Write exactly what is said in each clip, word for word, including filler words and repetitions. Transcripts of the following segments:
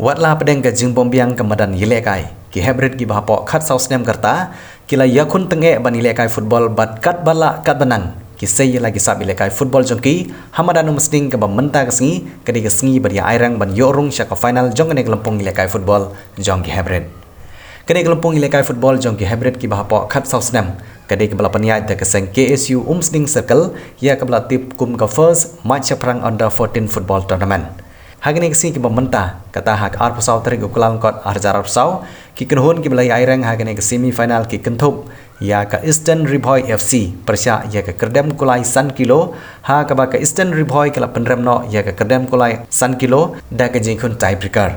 Watla hapdeng ka jingbymbiang ka madan ïalehkai, ki heprit kiba hapoh khatsaw snem ka rta ki la ïakhun tyngeh ban ïalehkai football bad katba lah katba nang ki sei ïa la ki sap ïalehkai football jong ki ha madan Umsning kaba mynta ka sngi ka dei ka sngi ba dei ïa airang ban ïoh rung sha ka final jong kane ka lympung ïalehkai football jong ki heprit. Kane ka lympung ïalehkai football jong ki heprit kiba hapoh khatsaw snem ka dei kaba la pynïaid da ka seng K S U Umsning Circle ïa kaba la tip kum ka First Mait Shaphrang Under fourteen Football Tournament. Ha kane ka sngi kaba mynta, kata ha ka arphew saw tarik u Kyllalyngkot arhajar arphew saw, ki kynhun kiba la ïa aireng ha kane ka semi final ki kynthup ïa ka Eastern Ri Bhoi F C pyrshah ïa ka Kyrdem Kulai san kilo, ha kaba ka Eastern Ri Bhoi ka la pynrem noh ïa ka Kyrdem Kulai san kilo da ka jingkhun tiebreaker.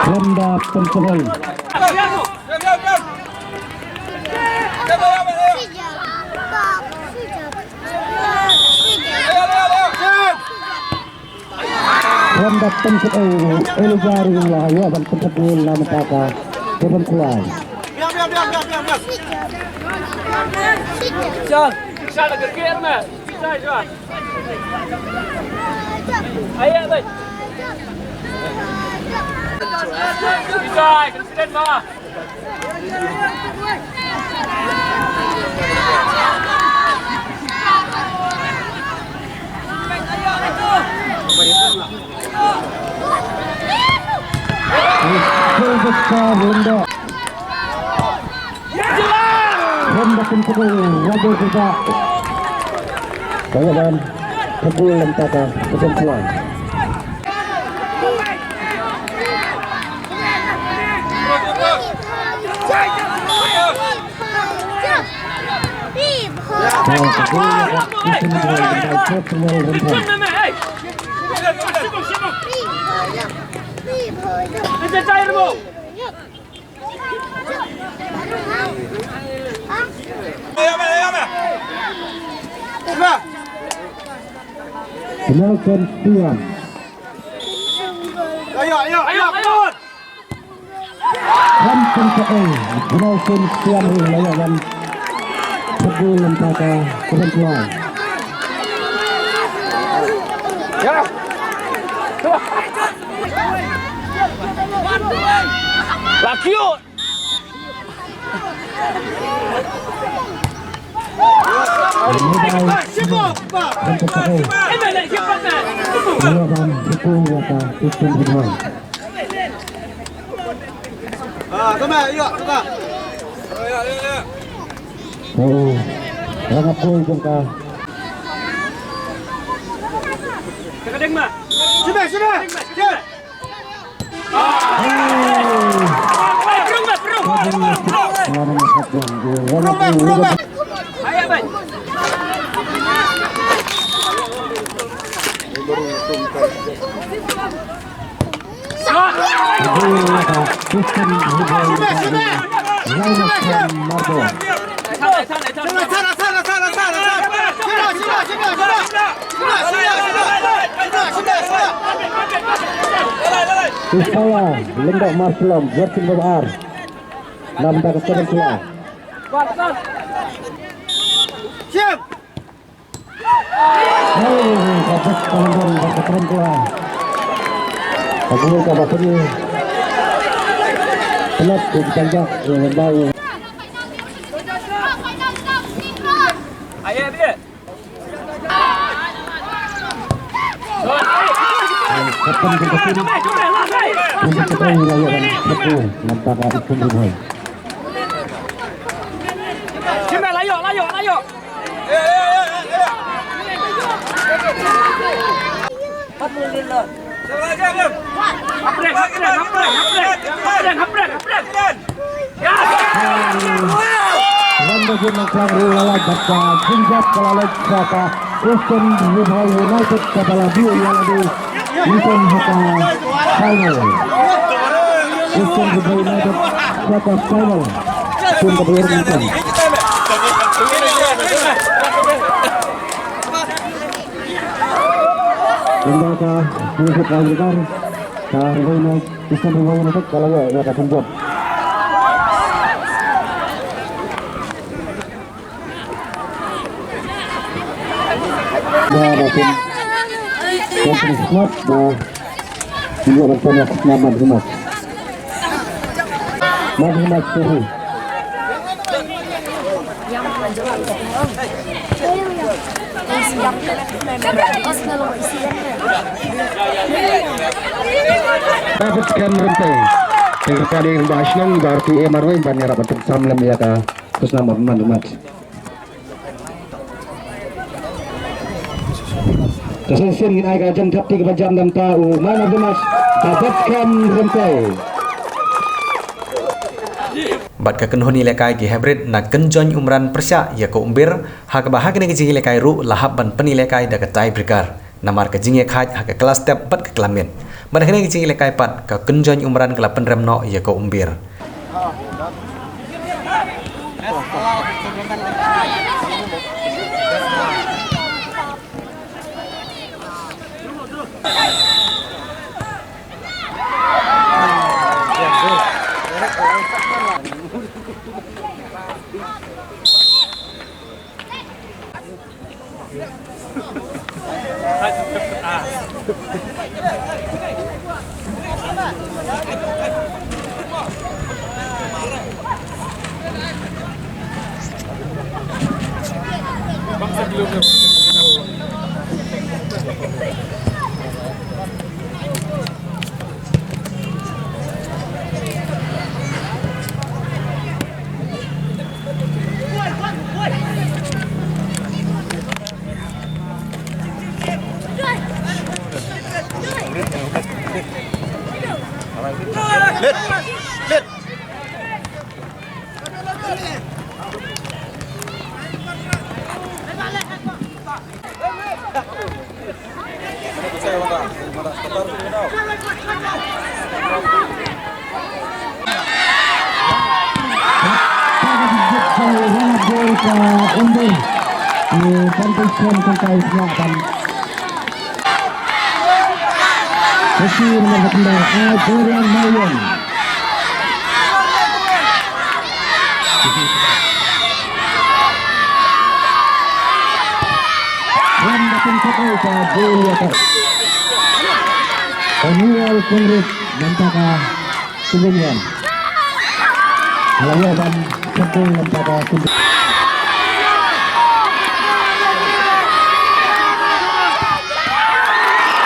Ronda pynpoi. Ronda pynpoi, Elijah Ring la ïoh ban pynpoi na mynta ka Kyrdan Kulai. Shal, shal, Ronda pynpoi, Raja Sisa. Kawalan pukul lem tata, pukul puan. Nelson Tiam. Ayo, ayo, ayo, ayo. Kan pynpoi, Nelson Tiam ri la ïa wan. Pukul lem tata, Kyrdan Kulai. Ya. Laki. Sini, sini. Ceasefire, Lyngdoh Marshallong, jersey number ar. Namar ka seven player. Hey, ka bek ka Lyngdoh, ka kren keluar. Ka gol ka ba peni. Penat, dia tembak, dia tembak. Kapten jingkepung. Jingkepung lawan satu nampak Iskun Rimhoi. Sini, layo, layo, layo. Hapdeng, hapdeng, hapdeng, hapdeng. Hapdeng, hapdeng, hapdeng. Wan da jin nang klang ru lala bad ka jingjop ka la leit sha ka Eastern Ri Bhoi United kaba la dih ïa lade nyngkong ha ka final. Eastern Ri Bhoi United sha ka final. Kum ka dur nyngkong. Lynda ka Ri Bhoi United ka Ri Bhoi United. Eastern Ri Bhoi United ka la ïoh ïa ka synjop. Ba ba pun. Ba pun snap ba. Ïoh ban pun snap man snap. Man snap sorry. David Khan Ryntei. Tengah kali ba shnong ba Arti Emar wei ban ïarap ban sam lem ïa ka khusnam ba man mat. Ka sien sien ngin ai ka jam thap ti kaba jam dang ta u man of the match David Khan Ryntei. Bad ka kynhun ïalehkai ki hybrid na Kynjoin Umran pyrshah ïa ka Umbir, ha kaba ha kane ka jingïalehkai ruh la hap ban pynïalehkai da ka tiebreaker. Namar ka jingïakhaid ha ka kla step bad ka kla miet. Bad ha kane ka jingïalehkai pat ka Kynjoin Umran ka la pynrem noh ïa ka Umbir. Wan da pynthut ïa ka gol ïa ka Annual Congress mynta ka Kynjoin Umran. Hala ïa ban pynthut mynta ka Kynjoin.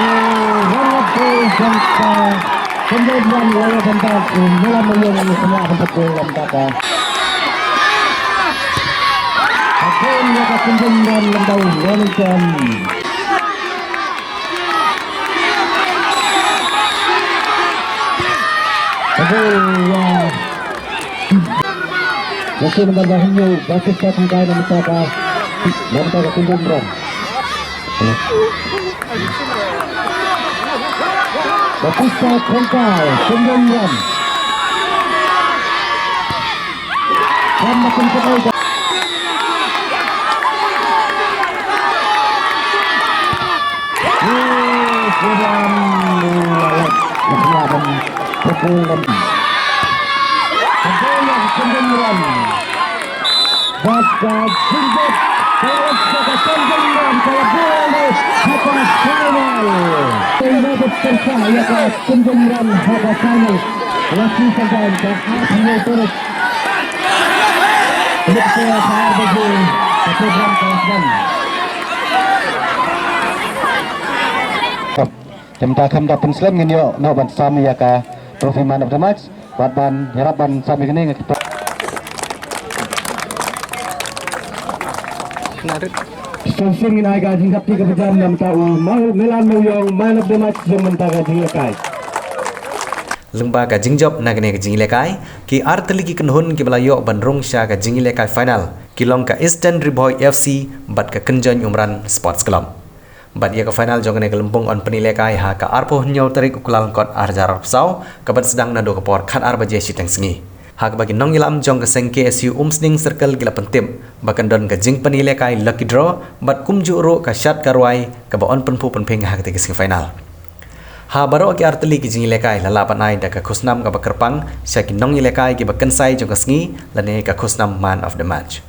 Wan da pynthut ïa ka Kynjoin Umran, hala ïa ban pynthut ïa ka Kynjoin Umran. Again, ïa ka Kynjoin Umran lem da u Wellington. Again, ïa. Jersey number ba hynñiew, Baptista Kongkai na bynta ka, na bynta ka Kynjoin Umran. Baptista Kongkai, Kynjoin Umran. Kan makin kuat. Iran, la lek, la lek, la lek. Bad ka jingjop, ka la lek, ka la lek, ka la lek, ha ka final. Ka la lek, ka la lek, ha ka final. La ki sa dan ka arphew minit. Lek ka arphew minit. Ka program ka la sdang. Te mynta khlem da pynslem ngin ïoh noh ban sam ïa ka trophy man of the match. Bad ban ïarap ban sam ïa kane nga kito. Shisien ngin ai ka jingkyrpad kaba jam na mynta u Mau Milan Mawïong man of the match jong mynta ka jingïalehkai. Lyngba ka jingjop na kane ka jingïalehkai, ki artylli ki kynhun kiba la ïoh ban rung sha ka jingïalehkai final ki long ka Eastern Ri Bhoi F C bad ka Kynjoin Umran Sports Club. Bad ïa ka final jong kane ka lympung yn pynïalehkai ha ka arphew hynñiew tarik u Kyllalyngkot ar hajar arphew saw, kaban sdang naduh ka por khatar baje shiteng sngi. Ha kaba ki nongïalam jong ka seng K S U Umsning Circle ki la pyntip ba kan don ka jingpynïalehkai lucky draw bad kumjuh ruh ka shad ka rwai kaba yn pynphuh pynphieng ha katei ka sngi final. Ha baroh ki artylli ki jingïalehkai la lah ban ai da ka khusnam kaba kyrpang sha ki nongïalehkai kiba kynsai jong ka sngi lane ka khusnam man of the match.